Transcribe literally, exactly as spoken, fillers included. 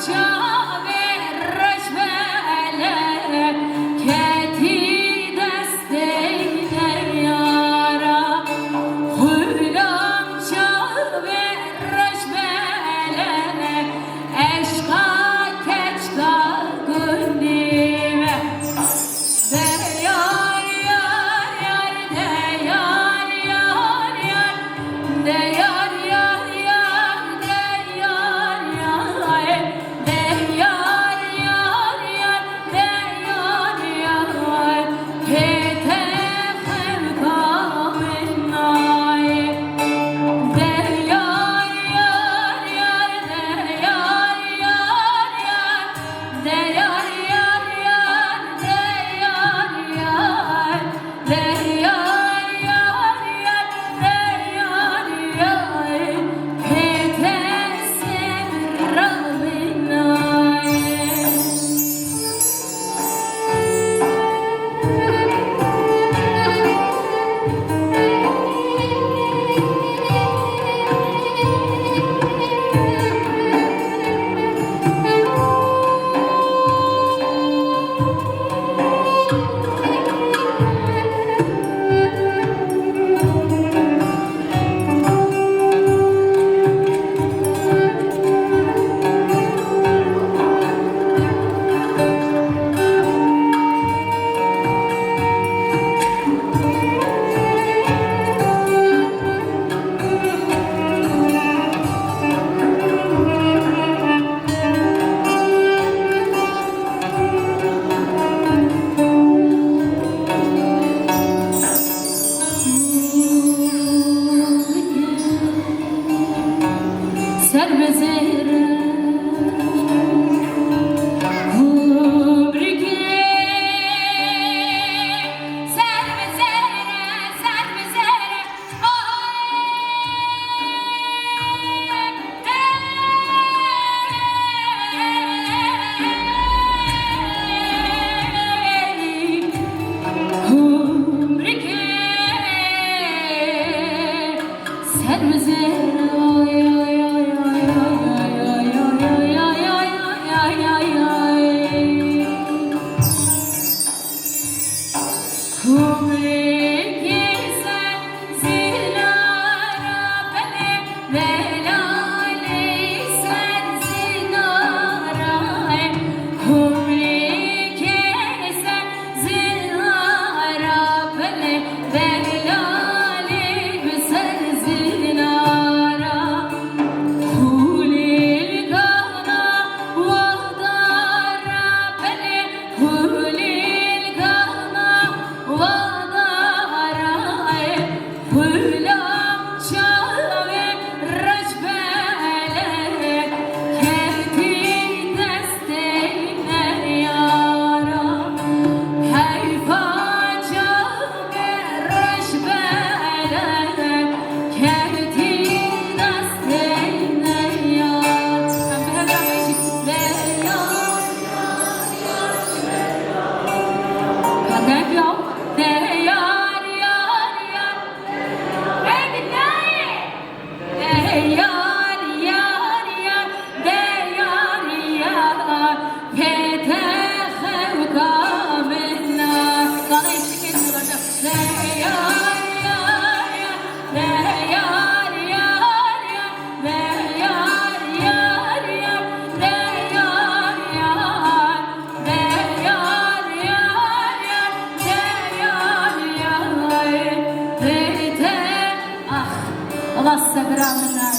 Çavê reşbele ketî destê neyara. Xulam çavê reşbele eşqa keçka gundî ve. De yar, yar, yar, de yar, yar, yar, de yar, yar, yar, de yar, yar, de yar, yar, yar, de yar, yar, hê te xewka min nayê. De yar, yar, yar, de yar, yar, yar. De yar, yar, yar, de yar, yar, de yar, yar, yar, de yar, yar, hê te serra min nayê. Ser bi zêr e, kumrikê. Ser bi zêr e, ser bi zêr e, Xulam çavê reşbele ketî destê neyara. Heyfa çavê reşbele ketî destê neyara. Em bi hev re bêjin. Deyar. Ka deng ya. Deyar, yar, yar. Ey, dinayê. Deyar, yar, yar. Deyar, yar. Pê te xewka min na. Gana eşlikê duraja. Deyar, yar, yar. Deyar, yar, yar. Deyar, yar, yar. Deyar, yar. De yar, yar, yar, de yar, yar, de te. Ah, Allah sebra min da.